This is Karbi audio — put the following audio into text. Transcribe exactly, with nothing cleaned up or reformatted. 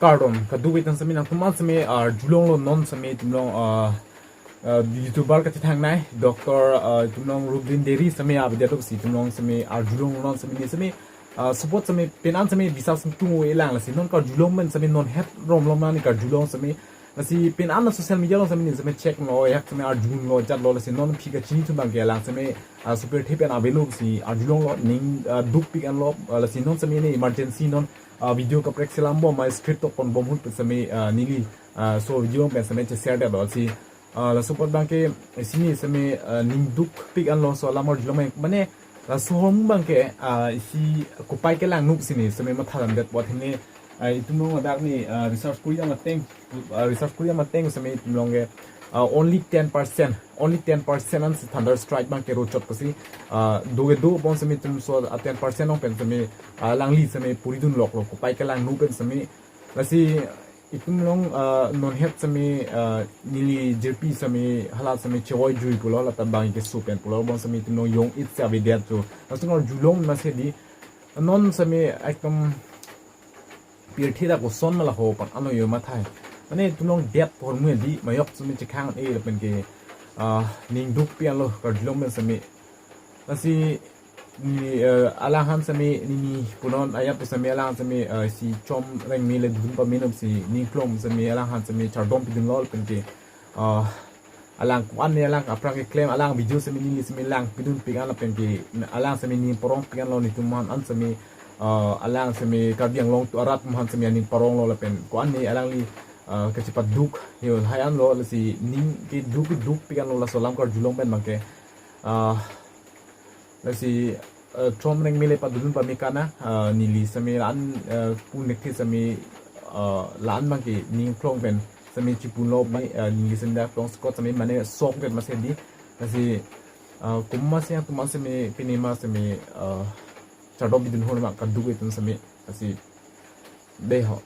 Kardom, kadokave atum seme nangtum an seme arjulonglo non seme itum along, ah, ah, YouTuber kachethangnei, Doctor, ah, itum along Rublin Dery seme avedet pusi itum along seme arjulong non seme ne seme, ah, support seme pen an seme bisa seme tung-o-e lang lasi non karjulong pen seme non het rom lom nani karjulong seme lasi pen an social media along seme ne seme check lo yak seme arjulonglo jatlo lasi non aphi kachini atum abangke alang seme, ah, super tip pen avelo si arjulonglo ning, ah, dukpik anlo, ah, lasi non seme ne emergency non, ah, video kaprek selam bom ma script tok pon bom ahut pen seme, ah, neli, ah, laso video pen seme che-share detlo si, ah, laso apot abangke isi ne seme, ah, ning dukpik anlo laso alam arjulong mane laso ahormu abangke, ah, isi kopai kelang nu si ne seme matha damdet apot hini, ah, itum along ladak ne, ah, research kori dam ateng, ah, research kori dam ateng seme itum along ke, ah, only ten percent, only ten percent an si thunder strike abangke ro chot pusi, ah, do kedo bom seme itum laso, ah, ten percent along pen seme, ah, alangli seme puri dunloklo kopai kelang nu pen seme lasi itum along, ah, non het seme, ah, neli jirpi seme hala seme chevoi jui pulo lata bang ke supen pulo bom seme itum along jong it si avedet tu. Laso arjulong masi di non seme ekdom pirthe ta koson ma laho pen ano yo mathai. Mane itum along det ahormu di majok seme chekhang-e lapen ke, ah, ning dukpik anlo karjulong pen seme. Lasi ne, eh, alangphan seme neli punon ajat pu seme alang seme, eh, si Chomrengme le dun pamenon si ning klong seme alangphan seme chardom pidunlo lapen ke, ah, alang ko-an ne alang aphrang keklem alang video seme neli seme langpidunpik an lapen ke alang seme ning parongpik anlo netum aphan an seme, ah, alang seme Karbi Anglong atum arat aphan seme ning paronglo lapen ko-an ne alangli, ah, kachepaduk yo hai anlo lasi ning keduk kedukpik anlo laso alam karjulong pen abangke, ah, lasi, eh, Chomrengme le padun pame kana, ah, neli seme an, eh, pu nekthe seme, ah, la-an abangke ning klong pen seme chipunlo me, ah, neli seme dak klong skot seme mane sok pen masi di. Lasi, ah, komat si atum an seme pini ma seme, ah, chardom pidun ahormu kadokave atum seme lasi dei ho.